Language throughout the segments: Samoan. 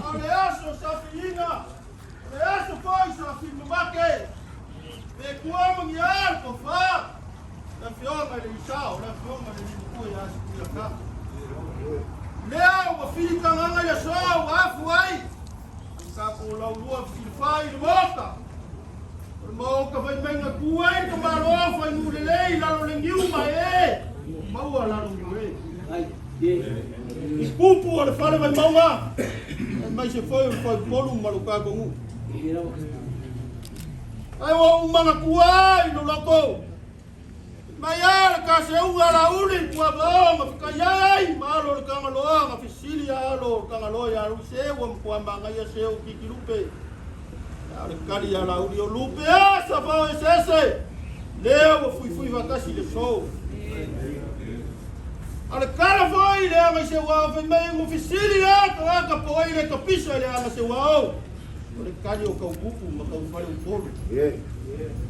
A o le aso safiina, o le aso foi sa filmamake, pe kua mangia le tofa, le afioga i le Isa, o le afioga i le Limakua ia Sikuiaka. Lea ua filitagaga i le aso ua afu ai, tatou laulua fesilafai i le Maota. O le Maota fai mai na tu ai le tamaloa fai nuu lelei lalo le niu ma e maua lalo niu e. I pupu o le fale Vaimauga, aemaise foi o le faipolu ma lo tatou nuu. Ai ua ou manatua i lo loto, mai a le kaseuga a Laauli Puavao ma fekaiai ai ma alo o le Tagaloa na fesili a alo o le Tagaloa ia Luise ua matua manaia se o kiki lupe. A o le kali ia Laauli o lupe a safao eseese, lea ua fuifui faatasi le so. A o le kala foi le aga i se uao fai mai ua fesili a tagata po o ai le tapisa i le aga se uao. O le kali o tau kupu ma tau fale Upolu.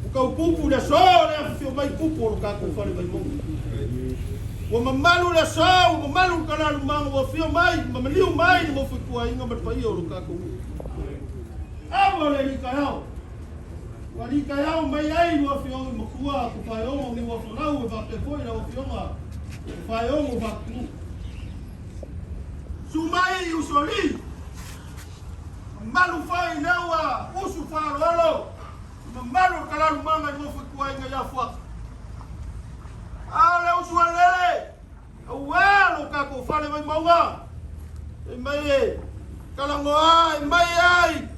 O tau kupu le aso le afifio mai kupu o lo tatou fale Vaimauga. Ua mamalu le aso, ua mamalu le kalalumaga ua afio mai ma maliu mai le mofoituaiga ma le paia o lo tatou nuu. Ava le alii taeao. Ua alii taeao mai ai lua afioga i matua Tofaeono Niuafolau e faapea foi lau afioga Tofaeono Faatumu. Susu mai i Usoalii. Mamalu foi lea ua usu faaaloalo i mamalu o le kalalumaga i nofo i tuaiga i Afuaga. A o le usu a lele, aua lo tatou fale Vaimauga, e mai e talanoa e mai ai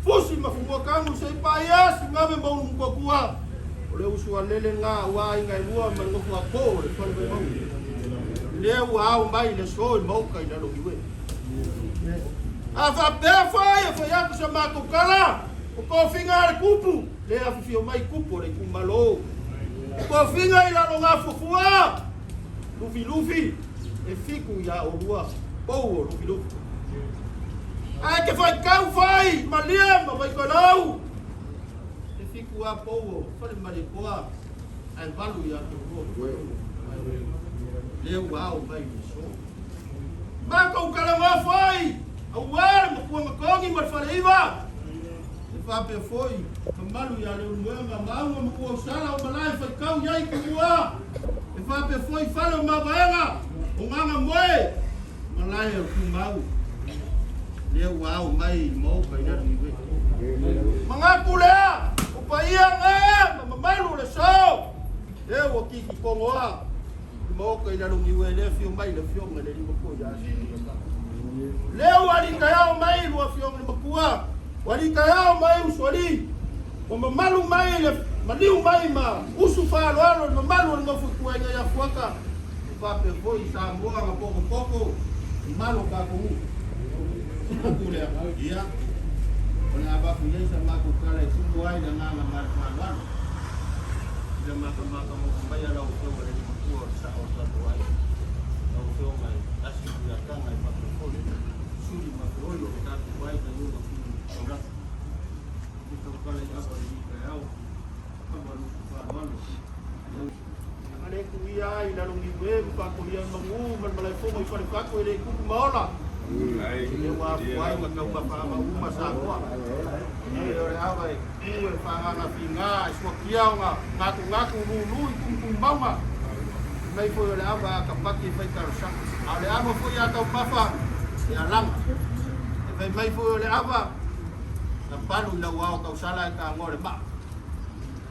fusi ma fumuakamu se i paia sigave ma ulumutuatua. O le usu a lele nga aua aiga e lua ma le nofo a po o le fale Vaimauga. Lea ua ao mai le so i maoka i lalo niue. A faapea foi e fai atu sa matou tala, o tofiga a le tupu, le afifio mai tupu o le itumalo. O tofiga i lalo gafuafua, Lufilufi, e fitu ia olua, pou o Lufilufi. Ae ke faitau foi, malie ma Vaitoelau, e fitu a pou o Falemalietoa, ae valu ia te olua. Lea ua ao mai le so. Matou talanoa foi aua le matua matogi ma le faleiva. E faapea foi mamalu ia Leulumoega Maauga Matua Usala o malae faitau i ai Tumua. E faapea foi fale o Mavaega o Gagamoe malae o Tumau. Lea ua ao mai i Maoka i Lalogiwe. Manatu lea o paia na ma mamalu o le so. Lea ua kikikogoa I maoka i lalo niue le afio mai le afioga i le alii matua ia Asiuiaka. Lea ua alii taeao mai lua afioga i le matua, ua alii taeao mai usualii, ua mamalu mai le maliu mai ma usu faaaloalo le mamalu o le nofo ituaiga ia Fuata, e faapea foi i Samoa na potopoto mamalu o tatou nuu. Atu lea, ia, o le a avatu i ai sa matou tala e tumu ai le agaga ma le faaaloalo. Ina matamata mai a lau Afioga i le Alii Matua o le Sao o le tatou aiga, lau Afioga i Asi Tuiataga e faapea foi suli ma feoi o le tatou aiga i ona tu taulagi. I tautala i ava i taeao, ava luku faaaloalo. A le tuia ai lalo niue ma faatolia manu ma le malaefono i Falefatu e le tupu ma ola. Le ua afua ai ma taumafa uma Samoa. E o le ava e Tu e faaagaga figa e suakia ona gatunatu lulu i tumutumauga. Fai mai foi o le ava a tapaki e fai talosaga, a o le ava foi a taumafa e alaga. E fai mai foi o le ava na palu i lau ao tausala e tagoa le maa.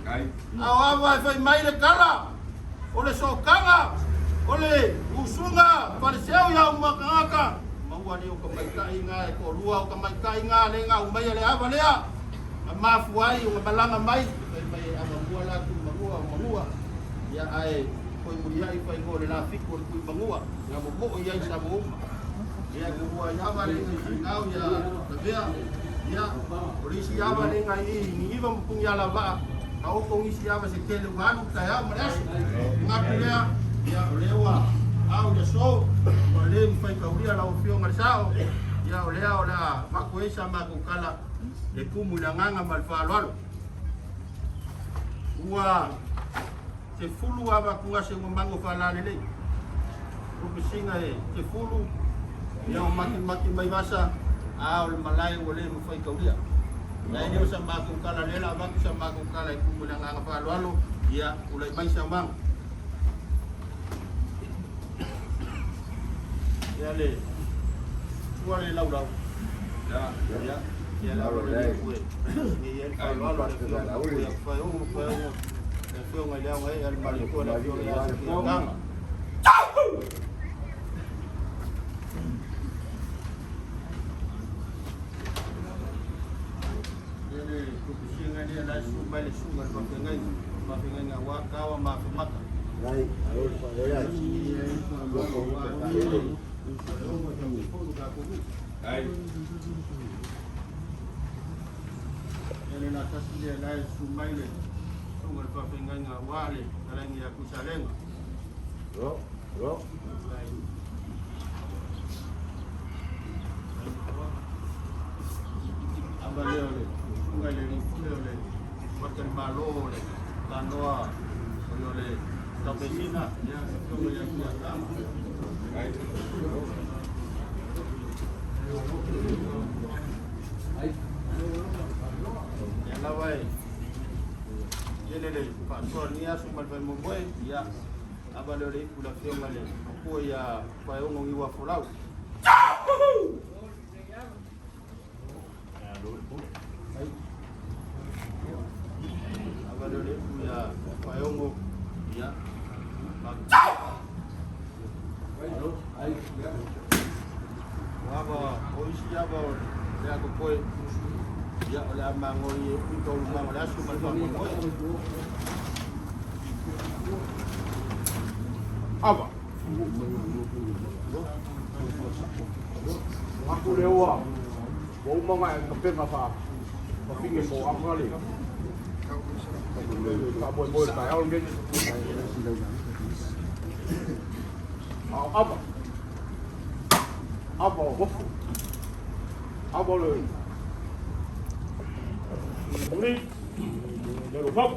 A o ava e fai mai le tala o le sootaga o le usuga faleseu ia Umuakagaka, maua lea o tamaitai na e toalua o tamaitai na le na aumaia le ava lea. Na mafua ai ona malaga mai, fai mai e avamua la tu manua o manua, ia ae Foi muliai faigoa o le Lafitu o le Tuimagua, na momoo i ai Samoa uma. Ia, ua i ava le iga i Finao ia Lavea, ia, o le isi ava le iga i Niniva ma Punialavaa, taoto nisi ava se tele ua alu le taeao ma le aso. Manatu lea, ia, o lea ua ao i aso, ua le mafai taulia lau Afioga i le Sao, ia, o lea o le a avatu ai sa matou tala e tumu i le agaga ma le faaaloalo. Ua 10 ava atugase ua mago faalalelei. Lupesina e 10, ia o matimati mai vasa, a o le malae ua le mafai taulia. Ia e le o sa matou tala lea la avatu sa matou tala e tumu i le agaga faaaloalo, ia tulai mai saunoaga. Ia le tua le laulau. Ia ia ia la le ue. Ia le faaaloalo le afioga ia faiogo faiogo. Le afioga i le aoga e le maletoa le afioga ia Sofia. Ia le tupusiga lea la su mai le suga le faafeagaiga, faafeagaiga ua kawa ma afemata. Ia le latasi lea la su mai le suga le faafeagaiga ua le talaiga ia Tuisalega. Ava lea o le susuga i le alii o le Faletalimalo o le Tanoa o le Taupesina, ia, le afioga ia Tuiatama. Ia lava e tele le faasoa lenei aso ma le faamoemoe, ia, ava lea o le ipu i le afioga i le matua ia Paeogo Niuafolau. Ava lea o le ipu ia Paeogo, ia. O ava, o isi ava o le a totoe, ia, o le a magoi e ui taualumaga o le aso ma le faamoemoe. Ava. Aku le ua ua uma ona e tapena faafine mo ava le faamoemoe le taeao lenei. A o ava, ava o hofu, ava o le muli, le lofau.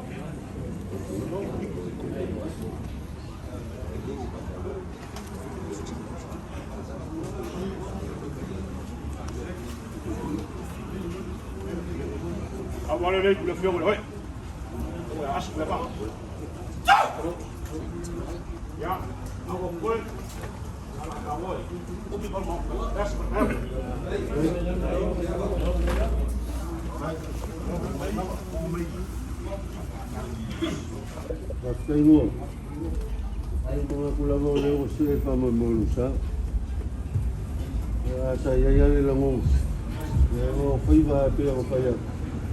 Ava le le le afioga i le hoe. O le aso le va. Ia, ava koe. Ala ka moe. Upi pa mo. Aso le Faafetai mo manatu lava o lea ua sie faamoemoe o sa. Ia sa i ai lava le lagona, ia o faiva lava e pei ona fai atu,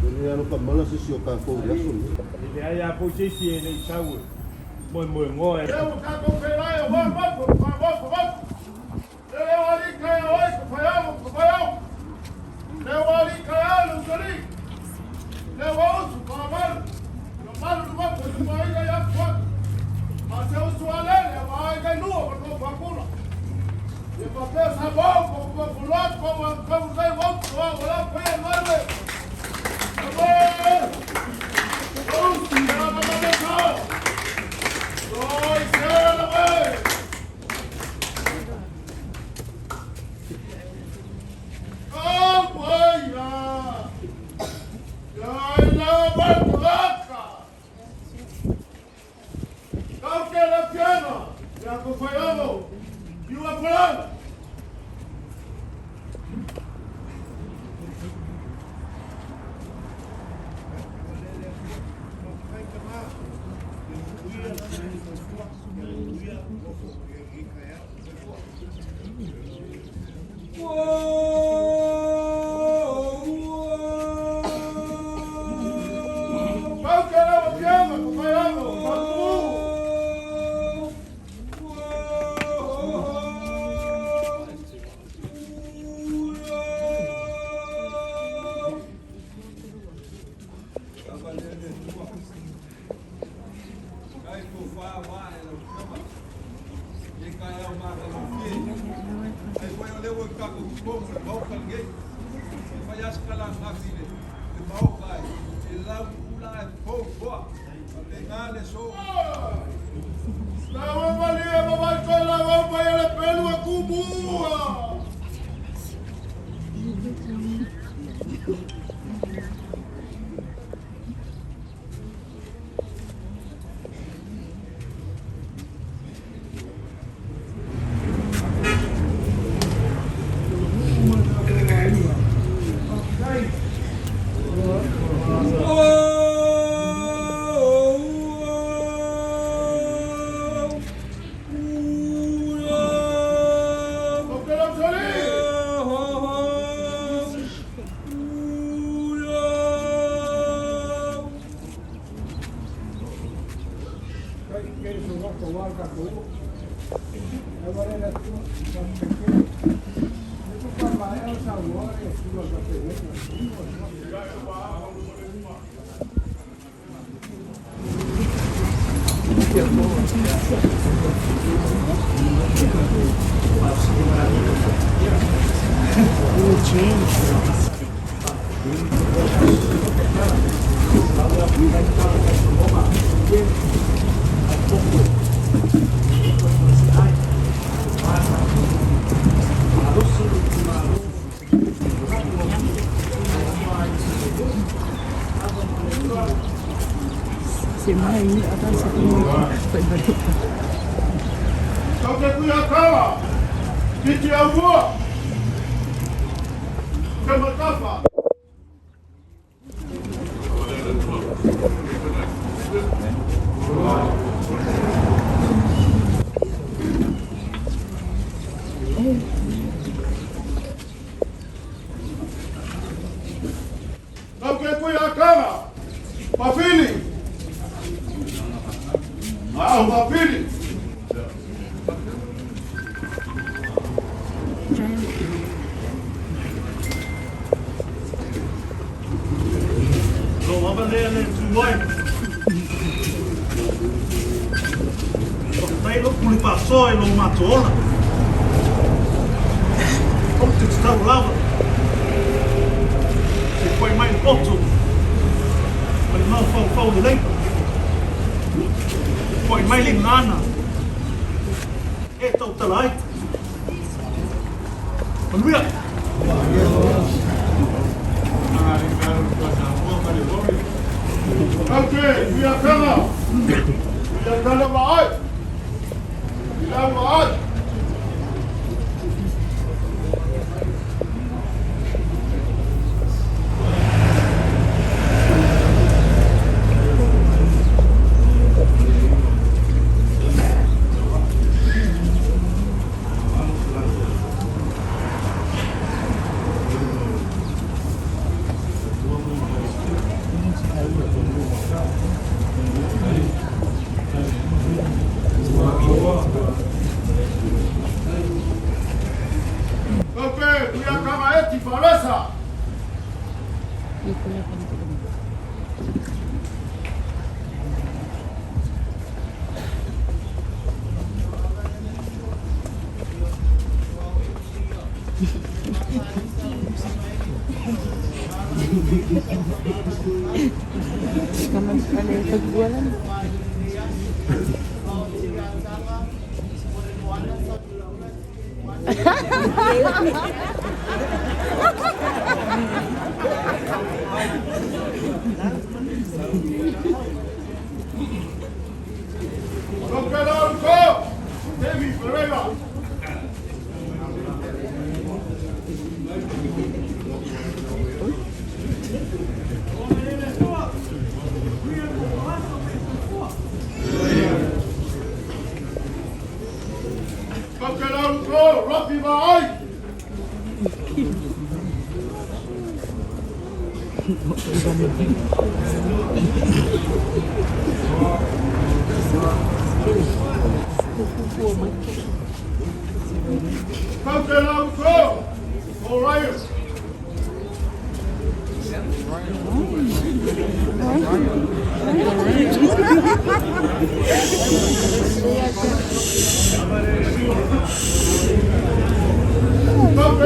e le alofa mala se isi o tatou i le aso lenei. E leai lava foi se isi e le i sau e moemoegoa e. Lea ua tatou feiloai aua mofo ma faamofomofu. Lea ua alii taeao ai ka faiaogo ma ka faiaogo. Lea ua alii taeao le usoalii. Lea ua usu faamalu na malu le mofo i tumaina i Afuaga. A se usu a lele a aiga i lua ma Toafakula. Ia faapea Samoa ua mofo loa ma taumafai ua usu a ua la paia malu e. Samoa! Usu ia na mamesa. Toi se la we. Awaia. Ia la mataka. Kau ke la piano. Ia ko whaiago. Iua polana. Kau ke la piano ko whaiago. Matumu. Toke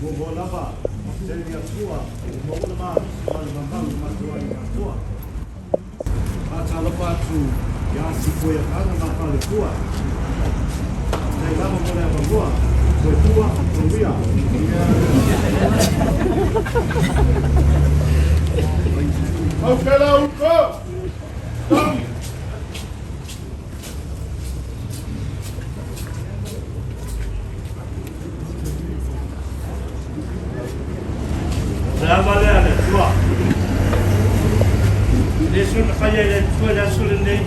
Muamua lava, faafetai i le Atua ua maua le malosi ma le mamalu ma matou aiga atoa. Faatalofa atu ia Sifuiakaga ma Falefua. Faafetai lava mo le avanoa. Soifua manuia. Taukela uko. Tangi. O le ava lea a le Atua. E le soona faia i le Atua i le aso lenei.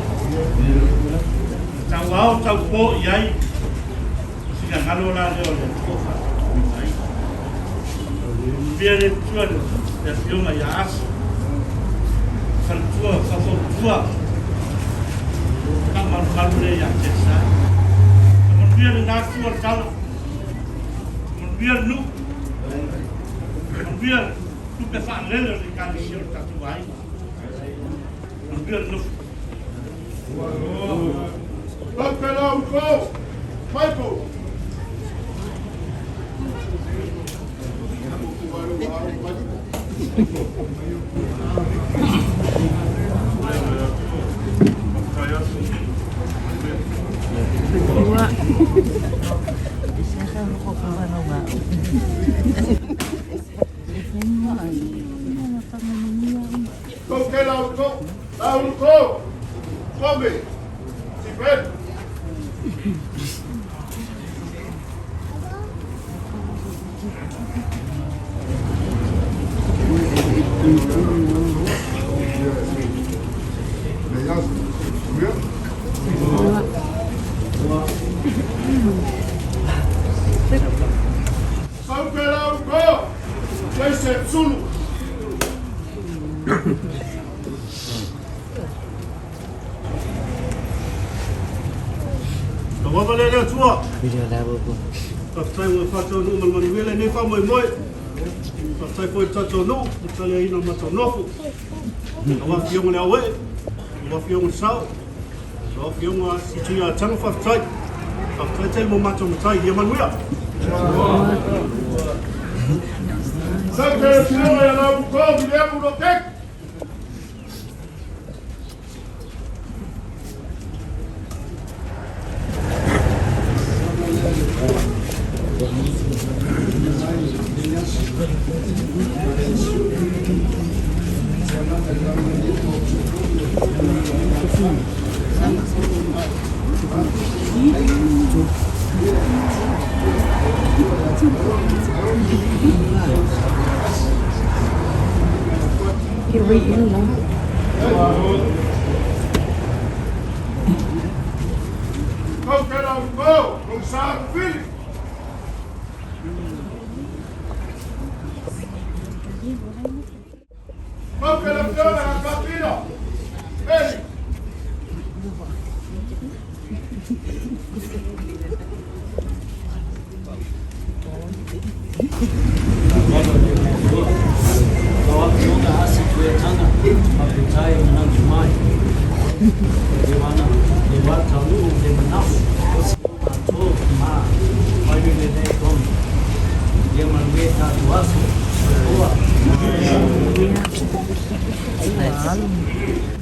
Tau ao tau po i ai o finagalo la lea o le Atua faatautoina ai. Manuia le Atua le afioga ia Asi. Faletua faufautua faamalumalu lea ia Tesa. Manuia lena tua le tala. Manuia le nuu. Manuia tupe faalele o le ekalesia o le tatou aiga. Manuia le nofo. Taukela uko. Michael. Taukela uko. Lauko. Kombe. Sifred. Saukela uko. Joseph Sulu. Tauava lea le Atua. Faafetai ua faataunuu ma le manuia lenei faamoemoe. Faafetai foi i le tatou nuu, le taliaina o matou nofo. Lau Afioga le Auee, lau Afioga le Sao, lau Afioga Situia Ataga, faafetai. Faafetai tele mo matou matai. Ia manuia. Saukela afioga ia Lauko Viliamu Lokek. Taukela uko. Rosa Fili. Taukela afioga ia Kapino. Eli. Lau Afioga Asi Tuiataga, faafetai manatu mai. Le wana, le wā taunuu le manao o si o matou ma mai lenei tonu. Ia manuia tatou aso. Soifua.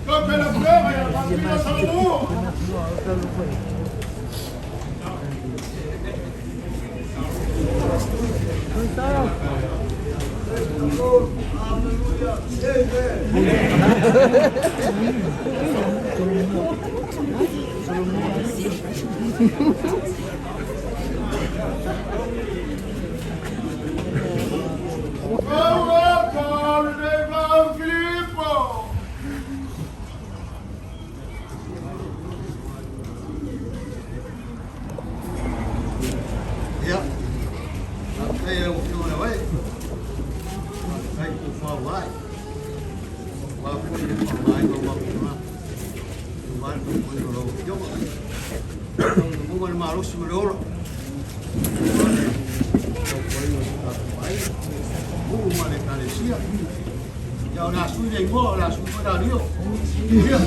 Taukela afioga ia Kapino Salomua. Aua lenei vao Filipo. Ia, faafetai i lau Afioga i le Oe, faafetai i tofa ai. Aua foi le faaaogaina o matou tagata aua le tautuaina o lau Afioga. Tau ina maua le malosi ma le ola aua le tautuaina o si o tatou aiga, nuu ma le Ekalesia. Ia, o le a sui le igoa, o le a sui foi le alio. Ia.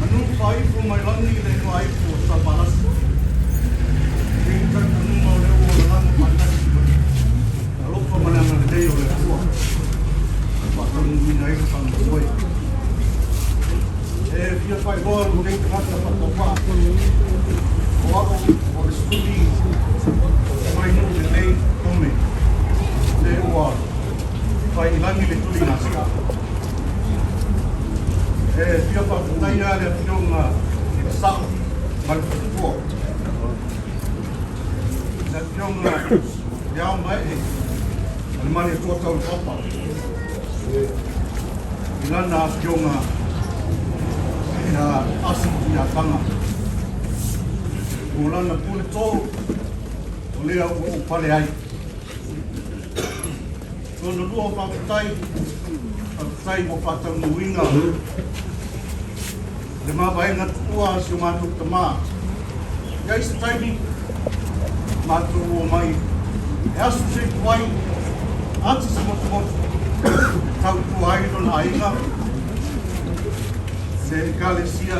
Manu faaifo mai lagi le igoaifo o Samalasi. E i talitonuga o lea ua lalago faatasi ma le alofa ma le agalelei o le Atua e faataunuuina ai le faamoemoe. E fia faailoa lenei tagata faatauvaa o au o le sui mai nuu lelei Tome le ua fai i lagi le tuli gasia. E fia faafetaia le afioga i le Sao ma le Faletua, le afioga i Ao Mae ma le Malietoa Taulapapa i lana afioga ia Asi Tuiataga. O lana pule tō o lea ua ou pale ai. Lona lua o faafetai, faafetai mo faataunuuina le mavaega tuua a si o matou tamā. Iai se taimi, matou omai e asu se ituai, ati se motumotu, e tautua ai lona aiga, le ekalesia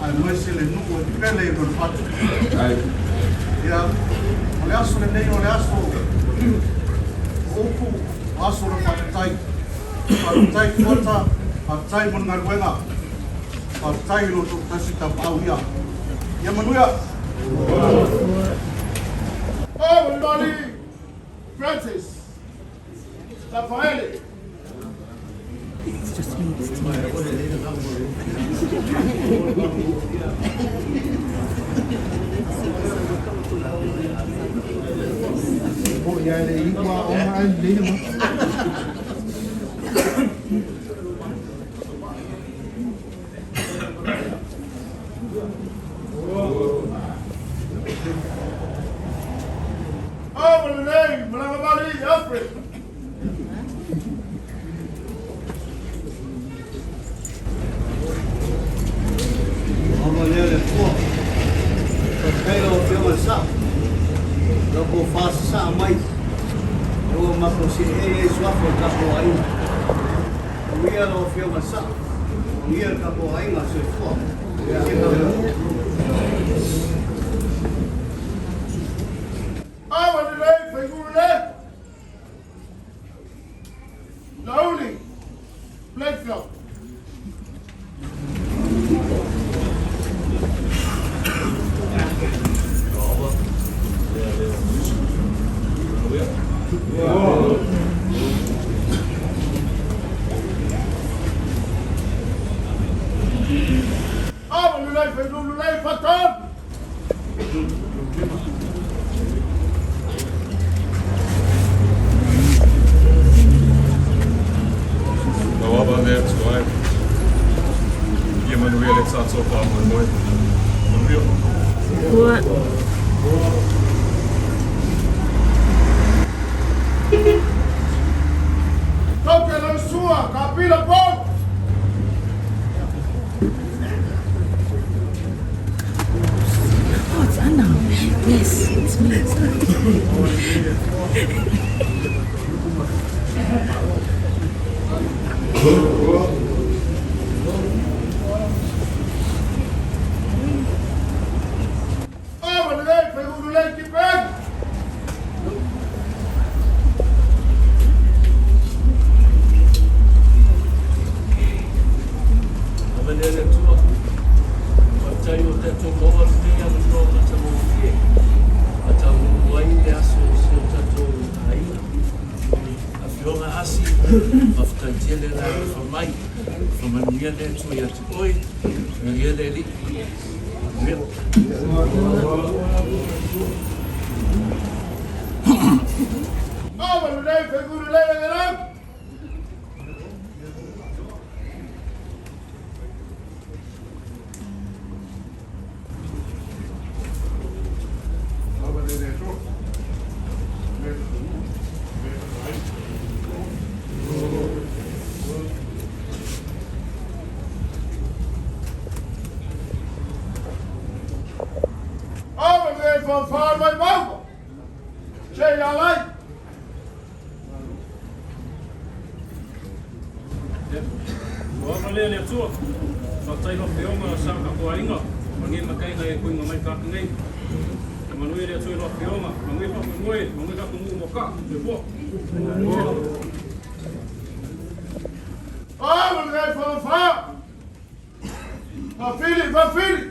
aemaise le nuu e pele i lona fatu. Ia, o le aso lenei o le aso o upu, o aso o le faafetai. Faafetai Fuata, faafetai mo le galuega. Faafetai i lo outou tasi tapaau ia. Ia manuia! Oh, Loli Francis Rafaele. It's just me, it's me. Oh, Lele Malamali Alfred. Ava lea le Atua. Faafetai lau Afioga i le Sao, lau tofa sasaa mai, ina ua matou seei ai suafa o le tatou aiga. Manuia lau Afioga i le Sao, manuia le tatou aiga. Soifua. Oh, Lele Faigulule. Lauli Blakefield. Oh, Lele Faigulule Faton. Lau ava lea tua ai. Ia manuia le tatou faamoemoe. Manuia. What? Toke Lausua, Kapila Paul. Oh, it's Anna. Yes, it's me. Oh, Lele Faigulule Kipeng. Ava lea le Atua. Faafetai ua tatou maua lenei avanoa matagofie. Faataunuu ai le aso o si o tatou aiga. Afioga Asi, faafetai tele le alofa mai. Faamanuia le Atua ia te oe. Manuia le Alii. Manuia. Oh, Lele Faigulule Legelam. Oh, Lele Fanfan Mai Mauga. Che Yalai. Ua ava lea le Atua. Faafetai lau Afioga sa o tatou aiga, manuia mataiga e koiga mai tatou nei. Ia manuia le Atua i lau Afioga, manuia faamoemoe, manuia tatou nuu mo ka. Soifua. Oh, Lele Fanfan. Fafili, Fafili.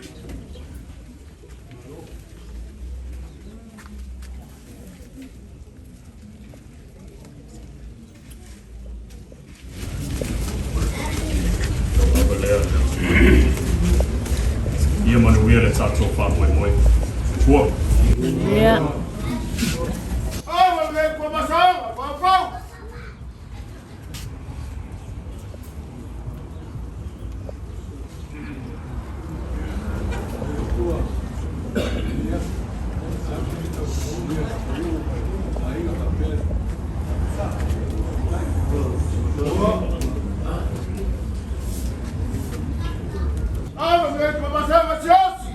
Ava lea. Ia manuia le tatou faamoemoe. Soifua. Yeah. Oh, Lele Kwamasau, Fafau. Oh, Lele Kwamasau, Masiosi.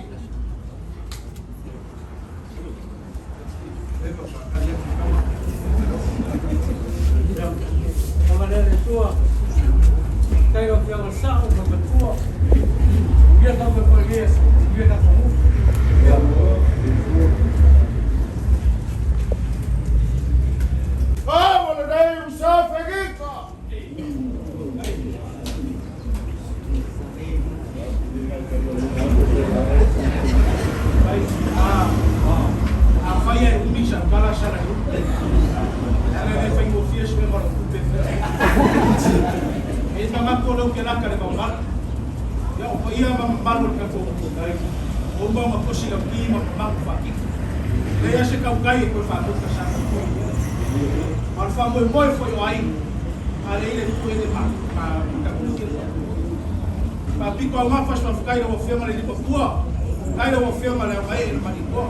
Paia ma mamalu o le tatou O mauga posi lauti ma mamalu faatino. E leai lava se tautai e toe faamuta sa tatou i ai. A o le faamoemoe foi o aiga, a leai le nuu e le matagofie le faamoemoe. Faapito augafa se faafetai i lau Afioga le Limatua, faafetai lau Afioga le Augaee le Malietoa.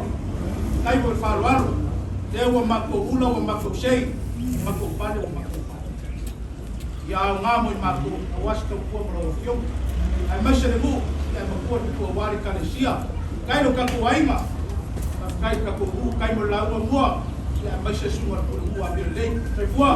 Faafetai mo le faaaloalo, lea ua matou ula ua matou sei, ua matou pale ua matou pale. Ia aoga mo i matou aua se tautua mo lau Afioga, aemaise le nuu, ia ae matua le tupu aua le Ekalesia. Faafetai i lo tatou aiga, faafetai i le tatou nuu, faafetai mo le lauga mua, ia aemaise le susuga i le Pulenuu Amio Lelei. Soifua!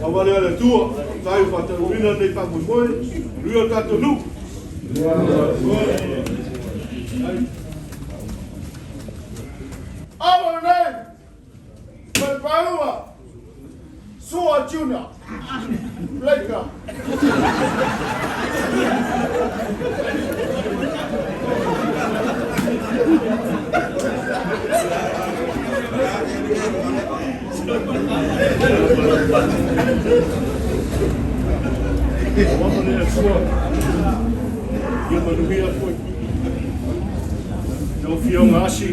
Aua lea le Atua, faafetai ua faataunuuina lenei faamoemoe, manuia lo tatou nuu. Sua Junior, Blake. Aua le Atua, ia manuia foi. Lau Afioga Asi,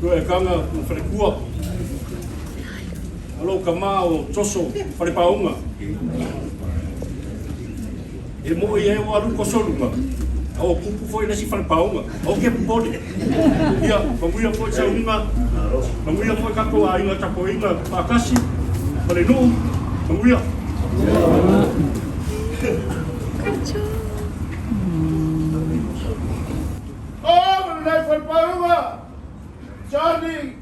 Tuaekaga ma Falekua, o lou tama o Toso Falepaauga. E moʻi ai ua alu kosoluga, a ua kupu foi le isi falepaauga. Aua ke popole. Ia, manuia foi sauniga, manuia foi tatou aiga tapuaiga faatasi ma le nuu, manuia. Oh, lenei falepaauga, Johnny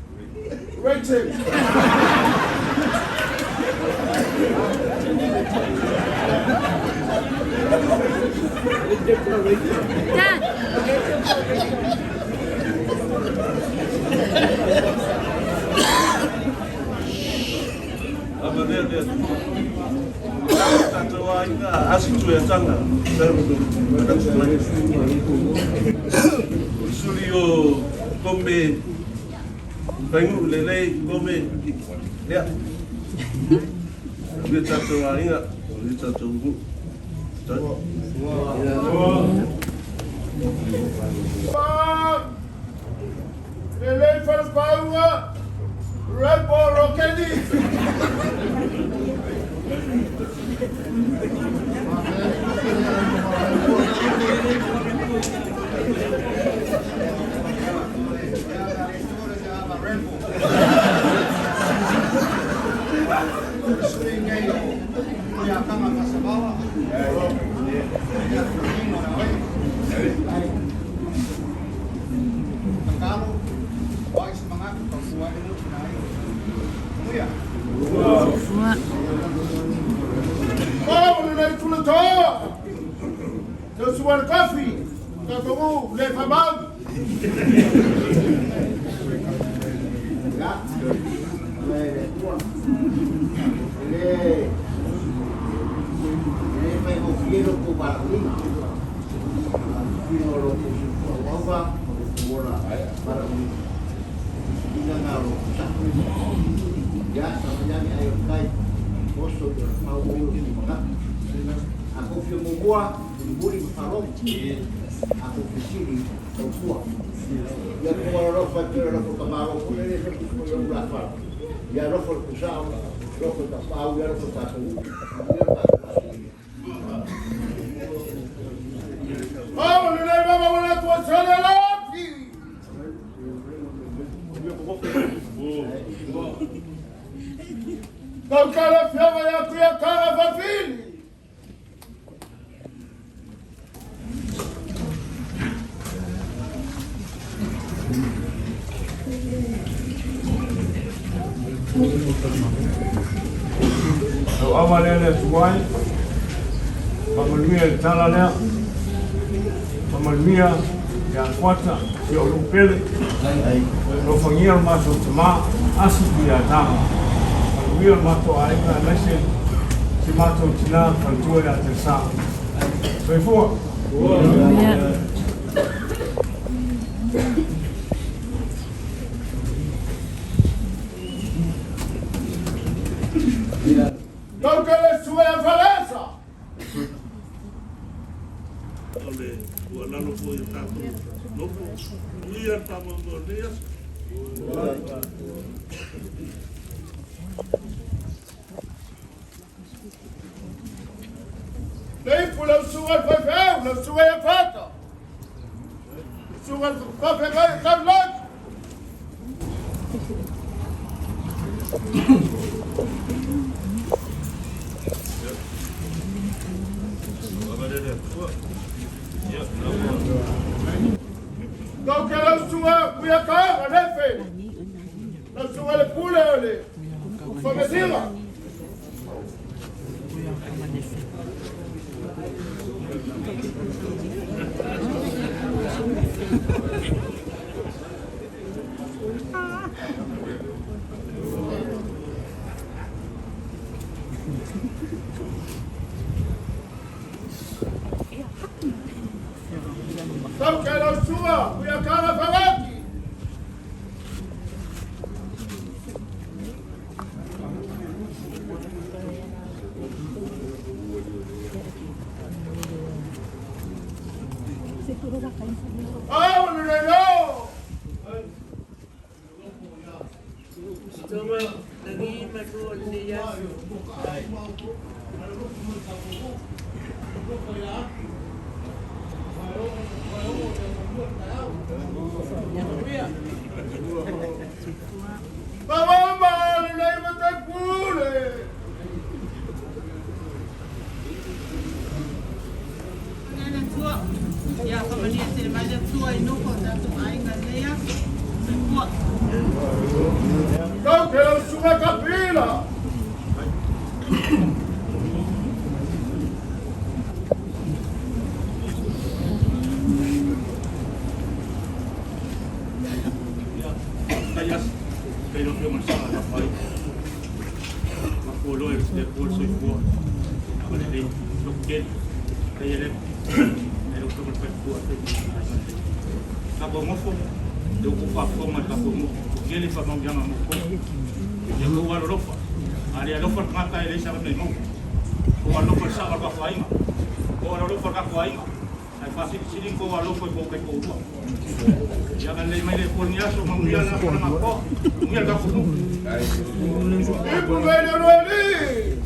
Rating. Dad. Tuiataga, manatu mai. O le suli o Kome Faiguu lelei Kome lea. Manuia tatou aiga, manuia tatou nuu. Lelei Falepauga, Rainbow Rokeni. Lau ava lea le atu ai, faamanuia i le tala lea, faamanuia ia Fuata, si ou nuu pele, alofagia le matou tamā, Asi Tuiataga, manuia le matou aiga aemaise si matou tinā faletua ia Telesa. Soifua. O le tuualalo foi a tatou nofo, manuia le faamoemoe o lenei aso. Le ipu lau susuga i le faifeau, lau susuga ia Fata, susuga i le faafeagai taulagi. Tau ke lau susuga Kuiakaga Nefe, lau susuga le pule o le Famasila. Tau ke lau susuga Kuiakaga Fagati. Ia faamanuia tele mai le Atua i nofo o tatou aiga i lenei aso. Soifua. Tau ke lau susuga Kapila. Faafetai Asi, faafetai lau Afioga i le Sao e lafo ai. Mafualoe le Atua le soifua ma lelei lototele. Faafetai e le e lau Afioga i le Faletua e fai ma aiga lelei. Tatou nofo, lea ua outou faafofoga i le tatou nuu, ua tele faamanuiaga mo outou. Ia outou alolofa, a le alofa le tagata e leai sana mea e maua. Outou alolofa i le sao o le tatou aiga, outou alolofa i le tatou aiga, ae faasilisili ona outou alolofa i tou taitoalua. Ia agalelei mai le Atua i lenei aso, manuia le aso atoa, manuia le tatou nuu. Ipu mai le Noeli!